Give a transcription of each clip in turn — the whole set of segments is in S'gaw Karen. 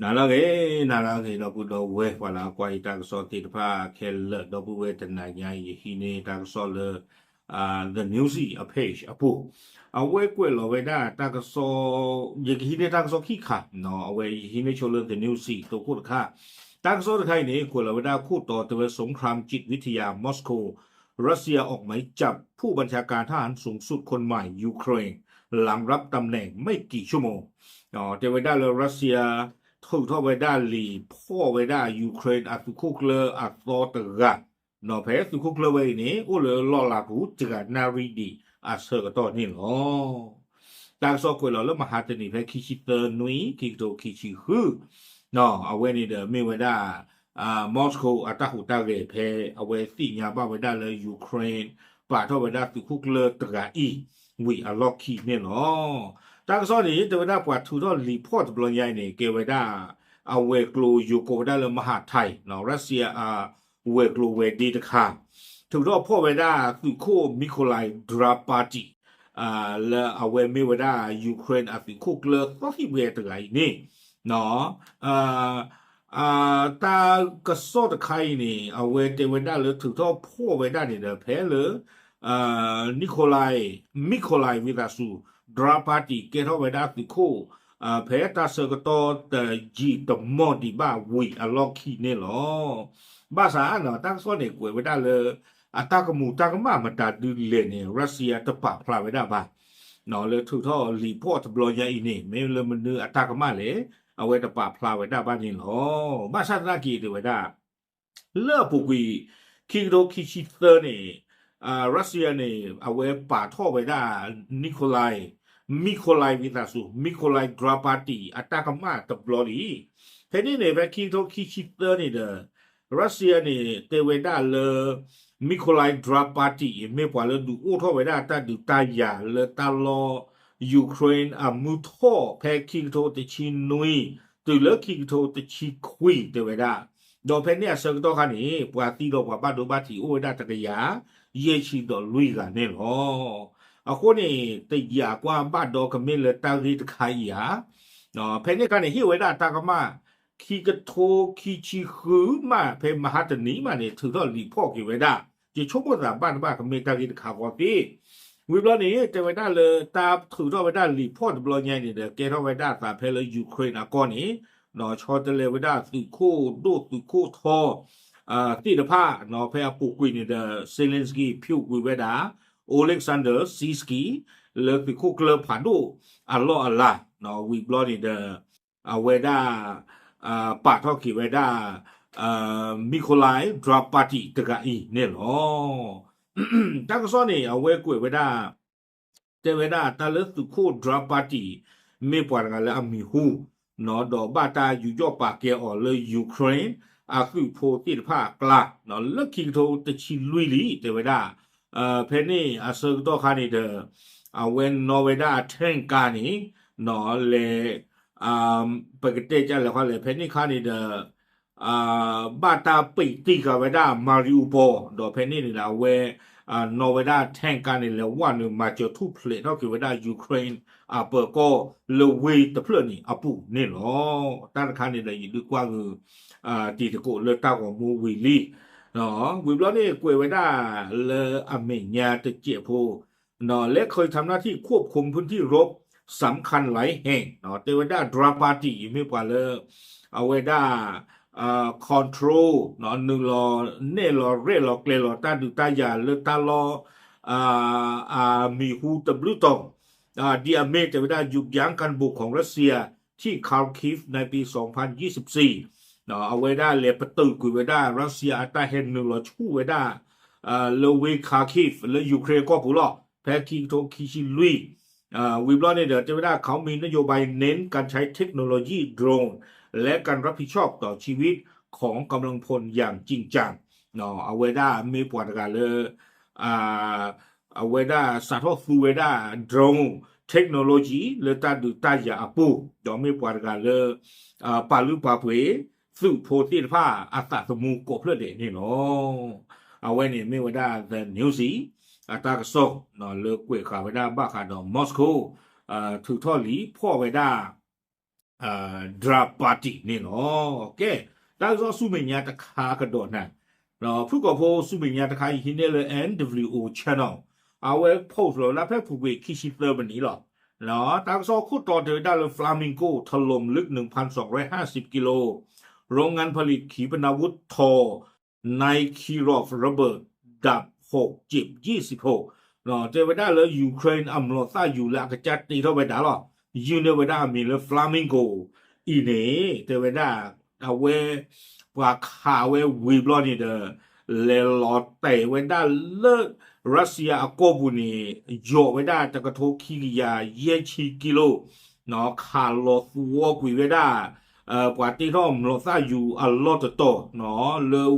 နၤလၢအဂ့ၤ, နၤလၢအဂ့ၤ ဒီပုၢ်ဒီဝဲၢ် ပှၤလၢအကွၢ်ယတၢ်ကစီၣ်သ့ၣ်တဖၣ်ခဲလၢာ် ဒီပုၢ်ဝဲၢ် တနၤညါအံၤ ယဟံးန့ၢ်တၢ်ကစီၣ်လၢ The Newsy အ page အပူၤ, အဝဲကွဲးလီၤဝဲဒၣ်တၢ်ကစီၣ်, ယကဟံးန့ၢ်တၢ်ကစီၣ်ခံခါ, အဝဲယဟံးန့ၢ်ဆိလၢ The Newsy သိခိၣ်တခါ, တၢ်ကစီၣ်တခါအံၤန့ၣ် ကွဲးလီၤဝဲဒၣ်ခိၣ်တီတဲဝဲ สงครามจิตวิทยา มอสโก รัสเซียออกหมายจับผู้บัญชาการทหารสูงสุดคนใหม่ยูเครน หลังรับตำแหน่งไม่กี่ชั่วโมง တဲဝဲဒၣ်လၢ Russia ထုးထီၣ်ဝဲဒၣ်လံာ်ဖီၣ်ဝဲဒၣ် Ukraine အသုးခိၣ်ကျၢၢ်အသီတဂၤ, ဒီးဖဲသုးခိၣ်ကျၢၢ်ဝဲအံၤန့ၣ် အိၣ်လၢလီၢ်လၤပူၤ တဂၤနၣ်ရံၣ်ဒံးအဆၢကတီၢ်န့ၣ်လီၤ. တၢ်ကစီၣ်ကွဲးလီၤလၢမဟါတနံၤ ဖဲခံဆံသၢနွံ ခံကထိခံဆံဃု, အဝဲန့ၣ်ဒီးမ့ၢ်ဝဲဒၣ် Moscow အတၢ်ဟူးတၢ်ဂဲၤ ဖဲအဝဲသ့ၣ်ညါဘၣ်ဝဲဒၣ်လၢ Ukraine ပာ်ထီၣ်ဝဲဒၣ်သုးခိၣ်ကျၢၢ်တဂၤအံၤ ဝံၤအလီၢ်ခံန့ၣ်လီၤ. တၢ်ကစီၣ်န့ၣ် တဲဝဲဒၣ်ပှၤထုးထီၣ်လံာ်ဖီၣ်တဘျီညါအံၤန့ၣ် ကဲဝဲဒၣ် အဝဲၤကျိၤယိၤကိးဝဲဒၣ်လၢ မဟါထဲး Russia အဝဲၤကျိၤဝဲၤဒ့တခါ, ထုးထီၣ်ဖီၣ်ဝဲဒၣ်သုးခိၣ် Mykolaiv Drapatyi လၢအဝဲမ့ၢ်ဝဲဒၣ် Ukraine အသုးခိၣ်ကျၢၢ်သီသံၣ်ဘှဲတဂၤအံၤန့ၣ် တၢ်ကစီၣ်တခါအံၤန့ၣ် အဝဲတဲဝဲဒၣ်လၢထုးထီၣ်ဖီၣ်ဝဲဒၣ်န့ၣ်ဒီး ဖဲလၢ Nikolai, Mykolaiv ဝံသးစူၤ Drapatyi ကဲထီၣ်ဝဲဒၣ်သုးခိၣ် ဖဲတၢ်ဆၢကတီၢ်တယံာ်တမီၢ်ဒံးဘၣ်ဝံၤအလီၢ်ခံန့ၣ်လီၤ. ဘၣ်ဆၣ်န့ၣ် တၢ်ကစီၣ်န့ၣ် ကွဲးဝဲဒၣ်လၢ အတၢ်ကမူၤတၢ်ကမၣ်မတၤဒုလဲၣ်န့ၣ် Russia တပာ်ဖျါဝဲဒၣ်ဘၣ် လၢထုးထီၣ်လံာ်ဖီၣ်တဘျီညါအံၤန့ၣ် မ့ၢ်လၢမနုၤအတၢ်ကမၣ်လဲၣ် အဝဲတပာ်ဖျါဝဲဒၣ်ဘၣ်န့ၣ်လီၤ. ဘၣ်ဆၣ်သနာ်က့ တဲဝဲဒၣ် လၢအပူၤကွံာ် ခံကထိခံဆံသၢန့ၣ် Russia န့ၣ် အဝဲပာ်ထီၣ်ဝဲဒၣ် Nikolai, Mykolaiv ဝံသးစူၤ Mykolaiv Drapatyi အတၢ်ကမၣ်တဘျီလံ. ဖဲန့ၣ်န့ၣ် ဖဲခံကထိခံဆံသၢန့ၣ်ဒီး Russia န့ၣ် တဲဝဲဒၣ်လၢ Mykolaiv Drapatyi မ့ၢ်ပှၤလၢဒုးအိၣ်ထီၣ်ဝဲဒၣ်တၢ်ဒုးတၢ်ယၤလၢတၢ်လီၢ် Ukraine အမုၢ်ထီၣ် ဖဲခံကထိတဆံနွံ တုၤလၢခံကထိတဆံခွံ တဲဝဲဒၣ် ဒီးဖဲန့ၣ်အဆၢကတီၢ်ခါန့ၣ် ပှၤသံဒီးပှၤဘၣ်ဒိဘၣ်ထံးအိၣ်ဝဲဒၣ်တကယၤ ယဲၢ်ဆံဒီးလွံၢ်ဂၤန့ၣ်လီၤ. အဃိန့ၣ် တယာ်ကွၢ်ဘၣ်ဒီးကမ့ၢ်လၢတၢ်ဂ့ၢ်တခါအံၤဧါ. ဖဲန့ၣ်အခါန့ၣ် ဟ့ၣ်ဝဲဒၣ်တၢ်ကမၣ် ခံကထိခံဆံဃုမး ဖဲမဟါတနံၤမးန့ၣ် ထုးထီၣ်လံာ်ဖီၣ်က့ၤဝဲဒၣ် ယဆိကမိၣ်သးဘၣ်တဘၣ်ကမ့ၢ်တၢ်ဂ့ၢ်တခါဃီသ့. ဝံၤဘျီန့ၣ် တဲဝဲဒၣ်လၢတၢ်ထုးထီၣ်ဝဲဒၣ်လံာ်ဖီၣ်တဘျီညါန့ၣ်ဒီး ကဲထီၣ်ဝဲဒၣ်အသးဖဲလၢ Ukraine အကီၢ်န့ၣ် ဒီးဆီတလဲဝဲဒၣ်သုးခိၣ်ဒိၣ်သုးခိၣ်ထီ သ့ၣ်တဖၣ် ဖဲအပူၤကွံာ်န့ၣ်ဒီး Zelensky ဖၠူးကွံာ်ဝဲဒၣ် Oleksandr Syrskyi လၢသုးခိၣ်ကျၢၢ်ဖးဒိၣ်အလီၢ်အလၤ ဝံၤဘျီန့ၣ်ဒီး အဝဲဒၣ် ပာ်ထီၣ်က့ၤဝဲဒၣ် Mykolaiv Drapatyi တဂၤအံၤန့ၣ်လီၤ. တၢ်ကစီၣ်န့ၣ် အဝဲကွဲးဝဲဒၣ် တဲဝဲဒၣ်တၢ်လၢသုးခိၣ် Drapatyi မ့ၢ်ပှၤတဂၤလၢအမံၤဟူ ဒီးဘၣ်တၢ်ယူးယီၣ်ပာ်ကဲအီၤလၢ Ukraine အသုးဖိသ့ၣ်တဖၣ်အကျါ လၢခံကထိတဆံလွံၢ်လံ တဲဝဲဒၣ် ဖဲန့ၣ်အဆၢကတီၢ်ခါန့ၣ်ဒီး အဝဲနီၣ်ဝဲဒၣ် tank ကါန့ၣ် လဲၤ ပကတဲကလဲၤခီလဲၣ် ဖဲန့ၣ်ခါန့ၣ်ဒီး ဘၣ်တၢ်ပံးတံၢ်ဃာ်ဝဲဒၣ် Mariupol ဒီးဖဲန့ၣ်န့ၣ်ဒီး အဝဲ နီၣ်ဝဲဒၣ် tank ကါန့ၣ် လဲၤဝဲနုာ် မၤစၢၤထူၣ်ဖျဲးထီၣ်က့ၤဝဲဒၣ် Ukraine အပၢၤကီၢ်လၢဝ့ၢ်တဖျၢၣ်န့ၣ်အပူၤန့ၣ်လီၤ. တၢ်တခါန့ၣ်ဒီး ယဒုးကွၢ်ဂုာ် တံၤသကိးလၢတၢ်ဂီၤမူဝံၤလံ ဝံၤဘျီန့ၣ် ကွဲးဝဲဒၣ်လၢအမဲာ်ညါတစဲးဖိ และเคยทำหน้าที่ควบคุมพื้นที่รบสำคัญหลายแห่ง တဲဝဲဒၣ် Drapatyi မ့ၢ်ပှၤလၢ အဝဲဒၣ် control နုာ်လီၤနဲၣ်လီၤရဲၣ်လီၤကျဲၤလီၤတၢ်ဒုးတၢ်ယၤလၢတၢ်လီၢ် အမံၤဟူတဘျုးတီၤ ဒ်အမ့ၢ်တဲဝဲဒၣ် ยุบยั้งการบุกของรัสเซียที่คาร์คิฟในปีสองพันยี่สิบสี่ အဝဲဒၣ်လဲၤပတုာ်ကွံာ်ဝဲဒၣ် Russia အတၢ်ဟဲနုာ်လီၤဆူၣ်ဝဲဒၣ် လၢဝ့ၢ် Kharkiv လၢ Ukraine ကီၢ်ပူၤလီၤ ဖဲခံကထိခံဆံလွံၢ် ဝံၤဘျီန့ၣ်ဒီး တဲဝဲဒၣ် เขามีนโยบายเน้นการใช้เทคโนโลยีโดรนและการรับผิดชอบต่อชีวิตของกำลังพลอย่างจริงจัง အဝဲဒၣ်မ့ၢ်ပှၤတဂၤလၢ အဝဲဒၣ်စးထီၣ်သူဝဲဒၣ် drone technology လၢတၢ်ဒုးတၢ်ယၤအပူၤ ဒီးမ့ၢ်ပှၤတဂၤလၢ ပာ်လုၢ်ပာ်ပှ့ၤ သုးဖိသ့ၣ်တဖၣ်အသးသမူကိးဖျၢၣ်ဒဲးန့ၣ်လီၤ. အဝဲန့ၣ်မ့ၢ်ဝဲဒၣ် The Newsy အတၢ်ကစီၣ် လၢကွဲးဃာ်ဝဲဒၣ်ဘၣ်ဃးဒီး Moscow ထုးထီၣ်လံာ်ဖီၣ်ဝဲဒၣ် Drampati န့ၣ်လီၤ. ကဲ, တၢ်ကစီၣ်ဆူမဲာ်ညါတခါကဒီးနၤ, ဖုၣ်ကိာ်ဖိဆူမဲာ်ညါတခါအံၤဟံးန့ၢ်လၢ N W O Channel အဝဲ post လီၤဝဲဒၣ်ဖဲအပူၤကွံာ်ခံဆံသၢမံးနံးလီၤ. တၢ်ကစီၣ်ခိၣ်တီတဲဝဲဒၣ်လၢ Flamingo ถล่มลึก หนึ่งพันสองร้อยห้าสิบกิโล โรงงานผลิตขีปนาวุธ ทอ นาย Kirov ระเบิดดับหก เจ็บยี่สิบหก တဲဝဲဒၣ်လၢ Ukraine အမျိာ်သၣ်ယူၤလၢအကစၢ်တ့ထီၣ်ဝဲဒၣ်လီၤ. ယုၢ်န့ၢ်ဝဲဒၣ်အမံၤလၢ Flamingo အံၤန့ၣ် တဲဝဲဒၣ် အဝဲ ပှၤခးဝဲဝံၤဘျီန့ၣ်ဒီး လဲၤလီၤတဲာ်ဝဲဒၣ်လၢ Russia အကီၢ်ပူၤန့ၣ် ယိာ်ဝဲဒၣ်တကထိခံကယၤယဲၢ်ဆံကံလိ ခးလီၤသဝီကွံာ်ဝဲဒၣ် ပှၤတ့ထီၣ်မျိာ်သၣ်ယူၤအလီၢ်တတီၤ လၢ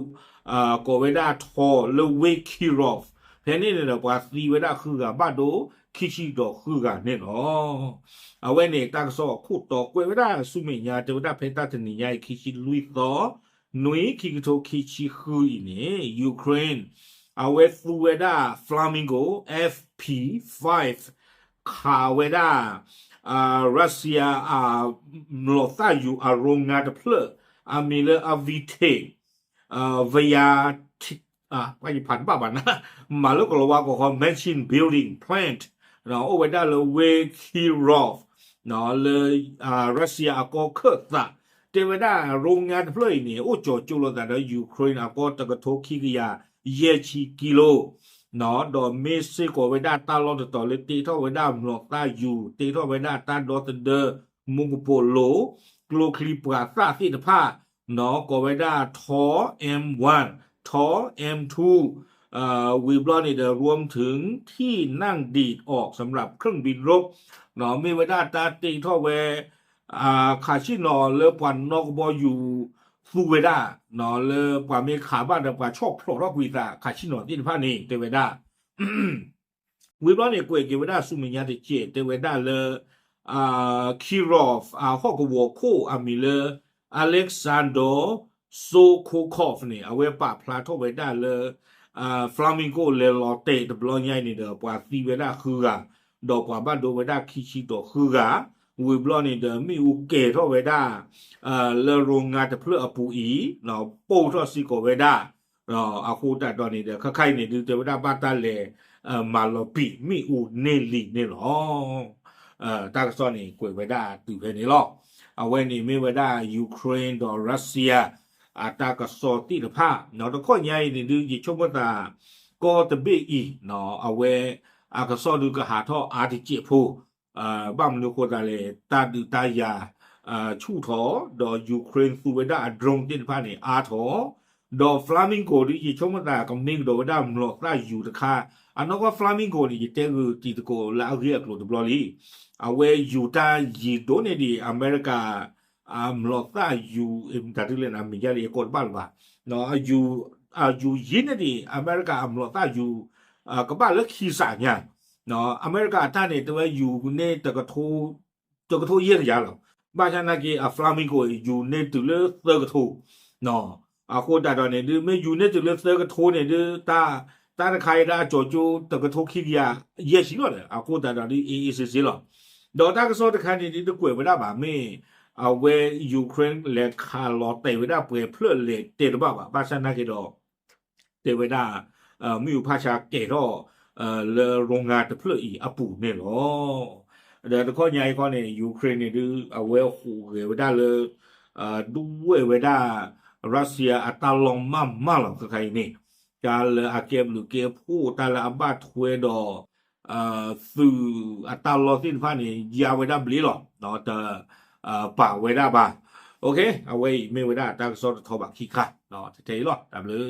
ကိးဝဲဒၣ်ထီလၢဝ့ၢ် Kirov ဖဲန့ၣ်န့ၣ်ဒီး ပှၤသံဝဲဒၣ်ဃုဂၤဘၣ်ဒိ ခံဆံဒီးဃုဂၤန့ၣ်လီၤ. အဝဲန့ၣ် တၢ်ကစီၣ်ခိၣ်တီကွဲးဝဲဒၣ်ဆူမဲာ်ညါ တဲဝဲဒၣ်ဖဲတၢ်တနံၤညါအံၤ ခံဆံလွံၢ်သီ နွံ ခံကထိခံဆံဃုအံၤန့ၣ် Ukraine အဝဲသူဝဲဒၣ် Flamingo F P five ခးဝဲဒၣ် Russia အမျိာ်သၣ်ယူၤအ โรงงาน တဖျၢၣ် အမံၤလၢ Avdiivka Vya ယဖးတဘၣ်ဘၣ်နၤ, မၤလၢကလီၤဝါကီၢ်ခီ Machine Building Plant အိၣ်ဝဲဒၣ်လၢဝ့ၢ် Kirov လၢ Russia အကီၢ်ခၢၣ်သး, တဲဝဲဒၣ် โรงงาน တဖျၢၣ်အံၤန့ၣ် အိၣ်ကၠီၤကၠိလိာ်သးဒီး Ukraine အကီၢ်တကထိခံကယၤယဲၢ်ဆံကံလိ ဒီးမ့ၢ်စ့ၢ်ကီးဝဲဒၣ်တၢ်လီၢ်တတီၤလၢတ့ထီၣ်ဝဲဒၣ်မျိာ်သၣ်ယူၤ တ့ထီၣ်ဝဲဒၣ်တၢ်ဒီသဒၢ မူကပိာ်လိၤ ကျိချံမျိာ်သၣ်သ့ၣ်တဖၣ် ကိးဝဲဒၣ်ထီ M one ထီ M two ဝံၤဘျီန့ၣ်ဒီး รวมถึงที่นั่งดีดออกสำหรับเครื่องบินรบ မ့ၢ်ဝဲဒၣ်တၢ်တ့ထီၣ်ဝဲ ခးဆ့ၣ်နီၤလၢပှၤနီၣ်ကဘီယူၤသူဝဲဒၣ် လၢပှၤမ့ၢ်ခးဘၣ်ဒီးပှၤဆီၣ်ဖျိးထီၣ်ကွံာ်သး ခးဆ့ၣ်နီၤသ့ၣ်တဖၣ်န့ၣ် တဲဝဲဒၣ် ဝံၤဘျီန့ၣ် ကွဲးက့ၤဝဲဒၣ်ဆူမဲာ်ညါတစဲး တဲဝဲဒၣ်လၢ Kirov အဟီၣ်ကဝီၤခိၣ်အမံၤလၢ Alexander Sokokov န့ၣ် အဝဲပာ်ဖျါထီၣ်ဝဲဒၣ်လၢ Flamingo လဲၤလီၤတဲာ်တဘျီညါအံၤန့ၣ်ဒီး ပှၤသံဝဲဒၣ်ဃုဂၤ ဒီးပှၤဘၣ်ဒိဝဲဒၣ်ခံဆံဒီးဃုဂၤ, ဝံၤဘျီန့ၣ်ဒီးမ့ၣ်အူကဲၤထီၣ်ဝဲဒၣ် လၢ โรงงาน တဖျၢၣ်အပူၤအံၤ ပိၢ်ထီၣ်စ့ၢ်ကီးဝဲဒၣ် အဃိသတးဒီးန့ၣ်ဒီး ခဲခါအံၤန့ၣ်ဒုးတဲဝဲဒၣ်ဘၣ်တၢ်လဲၤ မၤလီၤပံာ်မ့ၣ်အူန့ၢ်လံန့ၣ်လီၤ. တၢ်ကစီၣ်န့ၣ်ကွဲးဝဲဒၣ်တုၤဖဲန့ၣ်လီၤ. အဝဲန့ၣ်မ့ၢ်ဝဲဒၣ် Ukraine ဒီး Russia အတၢ်ကစီၣ်သ့ၣ်တဖၣ် တခီညါအံၤန့ၣ်ဒုး ယဆိကမိၣ်သး ကီၢ်တဘ့ၣ်အံၤ အဝဲ အကစီၣ်ဒုးကဟးထီၣ်အါတစဲးဖိ ဘၣ်မနုၤဃိသးလဲၣ် တၢ်ဒုးတၢ်ယၤ ဆူၣ်ထီၣ် ဒီး Ukraine သူဝဲဒၣ်အ drone သ့ၣ်တဖၣ်န့ၣ် အါထီၣ် ဒီး Flamingo ဒုး ယဆိကမိၣ်သးကမ့ၢ်ကဒီးဝဲဒၣ်မျိာ်သၣ်ယူၤတခါ, အနီၢ်ကီၢ် Flamingo န့ၣ် ယတဲဂုာ်တံၤသကိးလၢအဂ့ၢ်အကျိၤတဘျီလံ. အဝဲယူၤတၢ်ယံၤဒိၣ်န့ၢ်ဒံး အမဲရကၤ အမျိာ်သၣ်ယူၤ တၢ်ဒုးလဲၣ်န့ၣ် အမံၤယါလံ ယကိးတဘၣ်လၢၤဘၣ်. ယူၤယံၤန့ၢ်ဒံး အမဲရကၤအမျိာ်သၣ်ယူၤ ကဘၣ်လၢခံစးညါ အမဲရကၤအတၢ်န့ၣ် တဲဝဲယူၤန့ၢ် တကထိယဲၢ်ကယၤလီၤ. ဘၣ်ဆၣ်နာ်က့ အ Flamingo ယူၤန့ၢ်တုၤလၢသၢကထိ အဃိသတးဒီးန့ၣ်ဒုး မ့ၢ်ယူၤန့ၢ်တုၤလၢသၢကထိန့ၣ်ဒုး တၢ်တခါအံၤဒၣ်အကၠီၤကၠိ တကထိခံကယၤယဲၢ်ဆံလီၤဒီး အဃိသတးဒီးဒုး အ့ၣ်အ့ၣ်စ့စ့လီၤ. ဒီးတၢ်ကစီၣ်တခါန့ၣ်ဒုး တကွဲးဝဲဒၣ်ဘၣ် မ့ၢ်အဝဲ Ukraine လဲၤခးလီၤတဲာ်ဝဲဒၣ်ပှဲၤဖျၢၣ်လဲၤတဲတဘၣ်ဘၣ်. ဘၣ်ဆၣ်နာ်က့ဒီး တဲဝဲဒၣ် မ့ၣ်အူဖးဆါကဲၤထီၣ် လၢ โรงงาน တဖျၢၣ်အံၤအပူၤန့ၣ်လီၤ. ဒီးတခီညါအံၤခီန့ၣ် Ukraine န့ၣ်ဒုး အဝဲဟူးဂဲၤဝဲဒၣ်လၢ ဒွဲၣ်ဝဲဒၣ် Russia အတၢ်လီၢ်မးမးလီၤ ခဲခါအံၤန့ၣ် တၢ်လၢအကဲဘျုးကဲဖှိၣ် တၢ်လၢအဘၣ်ထွဲဒီး သုးအတၢ်လီၢ်သ့ၣ်တဖၣ်န့ၣ် ယါဝဲဒၣ်ဘျ့လီၤ တပာ်ဝဲဒၣ်ဘၣ်. အဝဲအံၤမ့ၢ်ဝဲဒၣ်တၢ်ကစီၣ်တထီဘၣ်ခံခါ ထဲအံၤလီၤ တၢ်ဘျုး